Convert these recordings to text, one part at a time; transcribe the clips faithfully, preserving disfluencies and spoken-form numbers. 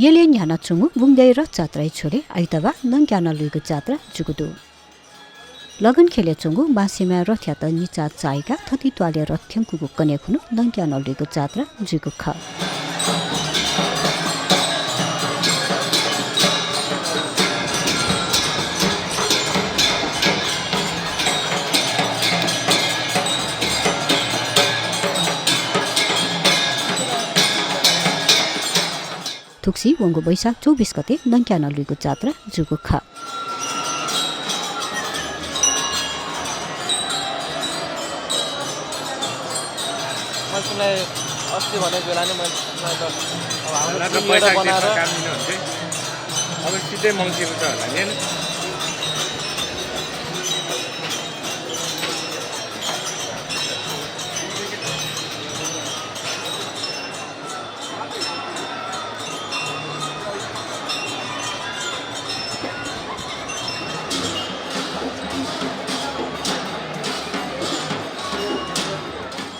यलय् न्ह्यानाच्वंगु बुंगद्यः रथजात्राया झ्वलय् आइतबाः नंग्यानाः लुइगु जात्रा जूगु दु। लगनखेलय् च्वंगु मासिमाय् रथयात निचाः चाःहिकाः थति त्वालय् रथ थ्यंकूगु कन्हय् खुन्हु नंग्यानाः लुइगु जात्रा जुइगु खः। थुगुसी वंगु वैशाख चौबिस गते नंग्यानाः लुइगु जात्रा जूगु खः। मैले तिमीलाई अस्ति भनेको बेला नि, मैले तिमीलाई त अब हाम्रो पहिला त टिम लिएर पैसा बनाएर तिर्न काम दिनु हुन्थ्यो। अब सिधै मङ्सिर त होला नि, होइन?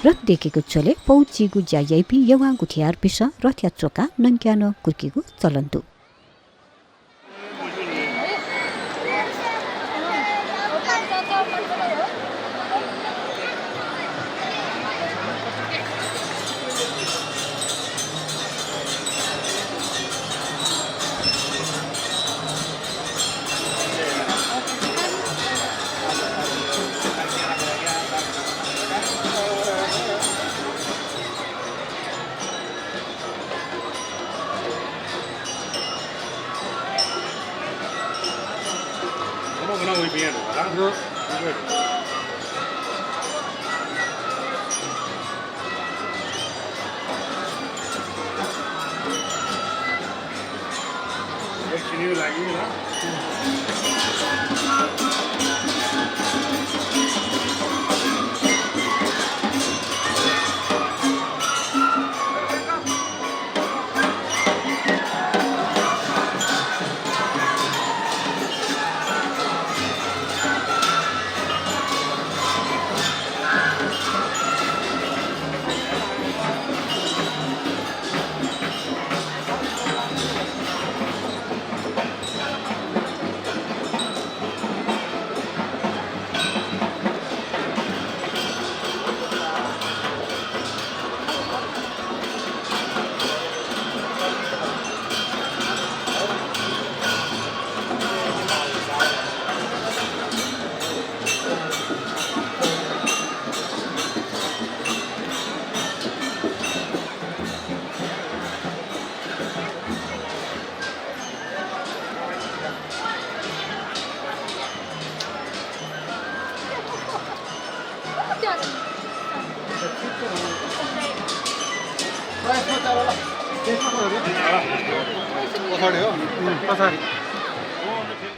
रथ दय्केगु झ्वलय् पौ चीगु ज्या याइपिं यःवां गुथियारपिसं रथया च्वकाः नंग्यानाः कुर्कीगु चलन दु।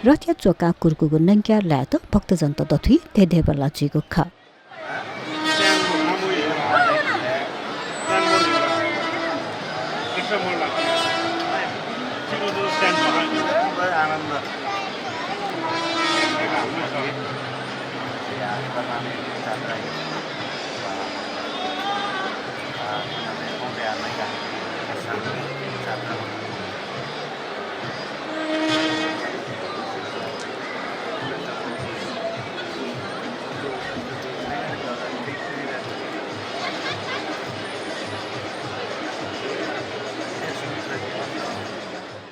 रथया च्वकाः कुर्कुगु नंग्याः लायेत भक्तजनत दथुइ धेधेबल्ला जुइगु खः।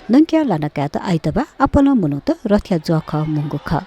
नंग्याः लाना कायेत आइतबाः आपालं मनूत रथया जःखः मुंगु खः।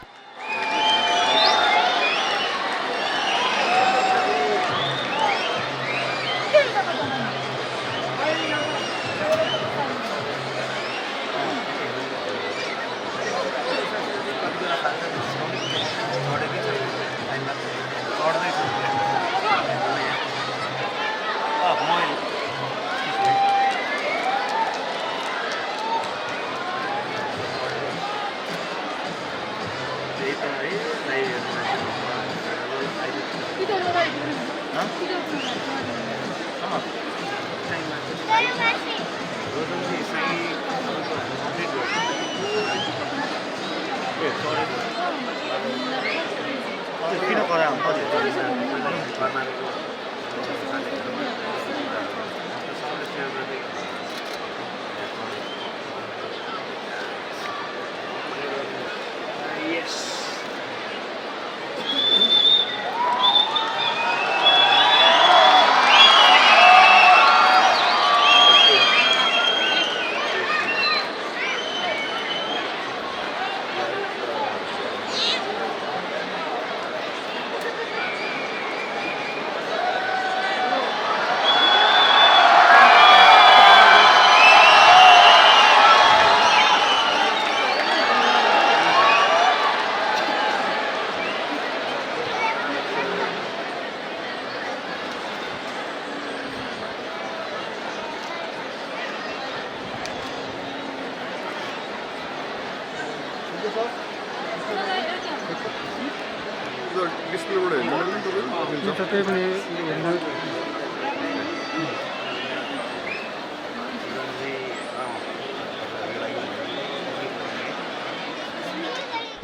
यो त त्यही पनि हेर्नु।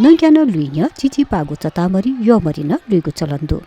नंक्यानं लुइन्यं चिचिपाःगु चतामरि यःमरि नं लुइगु चलन दु।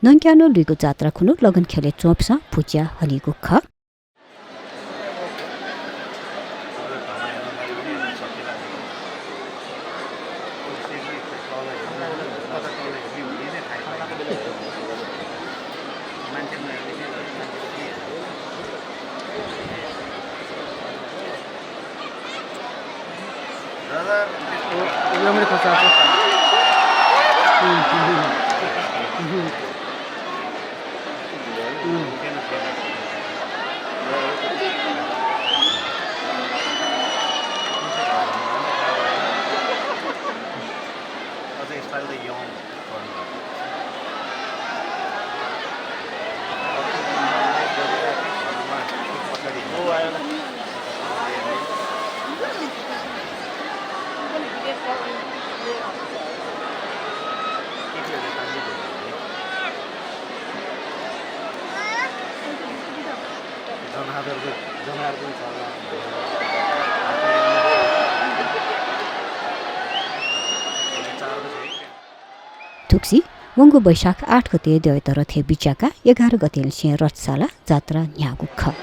नंक्यानं लुइगु जात्रा खुन्हु लगन ख्यलय् च्वंपिसं भुज्या हनीगु खः। थुक्सी वंगु वैशाख आठ गते द्यःयात रथय् बिज्याकाः एघार गतेनिसें रथशाला जात्रा न्ह्याःगु खः।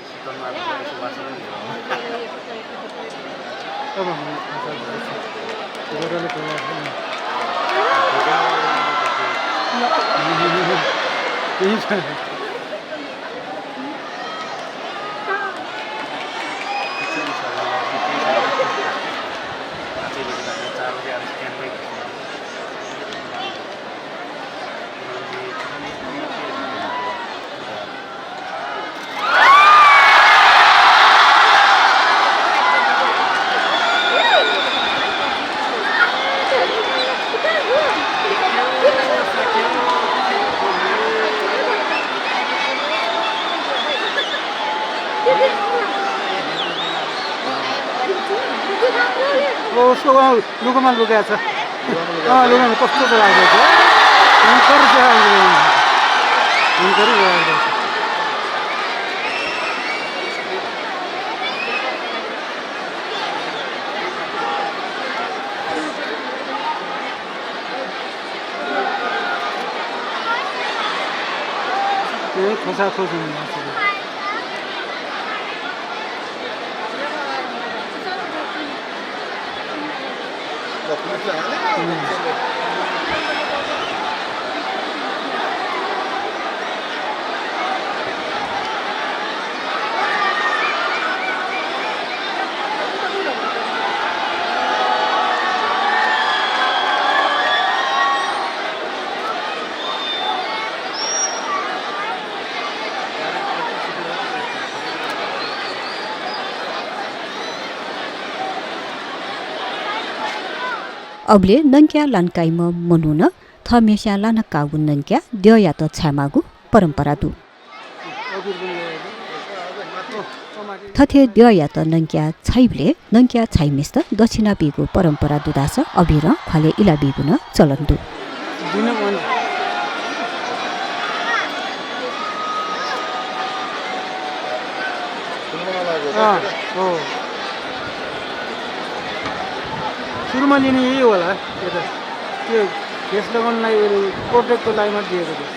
ओ, उसको वहाँ लुगामा लुगा छ। अँ, लुगामा कस्तो छ लाग्छ? भयंकर छ। भयंकर छ। ए, थोसा थोस हुनु। अबलय् नंक्याः लानकाइम्ह मनुखं थःम्हेस्यां लानाकाःगु नंक्याः द्यःयात छायेमाःगु परम्परा दु। थथे द्यःयात नंक्या छाइबलय् नंक्या छाइम्हय्‌सित दक्षिणा बीगु परम्परा दु धाःसा अबिरं ख्वालय् इला बीगु नं चलन दु। अँ, हो। सुरुमा लिने यही होला। यता त्यो भेष लगाउन लागि, कोर्टेकको लागि मात्रै दिएको थियो।